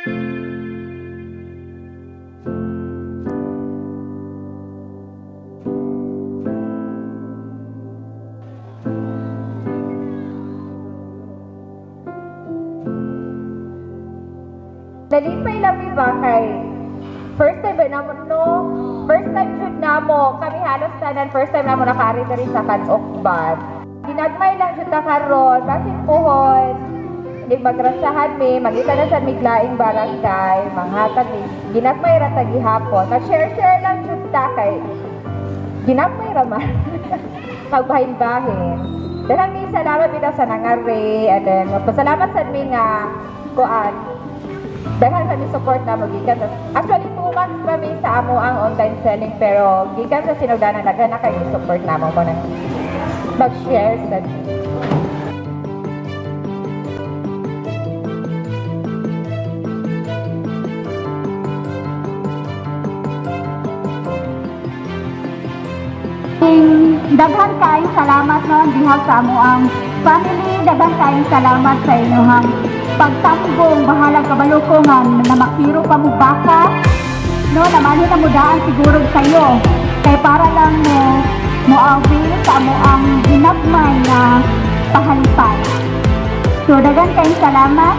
Nalipay lang mi ba kay first time ba namo, no? First time jud namo, kami halos tanan first time namo nakaari diri sa Canocban. Ginagmay lang jud ta karon, basin puhon. Hindi magrasyahan mi, magita na sa miglaing barangay, manghatag mi. Ginagmay ra ta gihapon. Mag-share-share lang jud ta kay ginagmay ra man. Magbahin-bahin. Daghang mi salamat bitaw sa nangari, and then magpasalamat sad mi nga kuan daghan sa mi support na mo gikan sa, actually 2 months pa mi sa amo ang online selling, pero gikan sa sinugdanan daghan na kayo support namo mo nang mag-share sa. Daghan kaayong salamat, no, diha sa amo ang family, daghan kaayong salamat sa inyong pagtambong. Bahala kabalo ko nga namakiro pa mo baka, no, namanhin na mo daan siguro kayo kay para lang mo moawi sa amo ang ginagmay na pahalipay. So daghan kaayong salamat.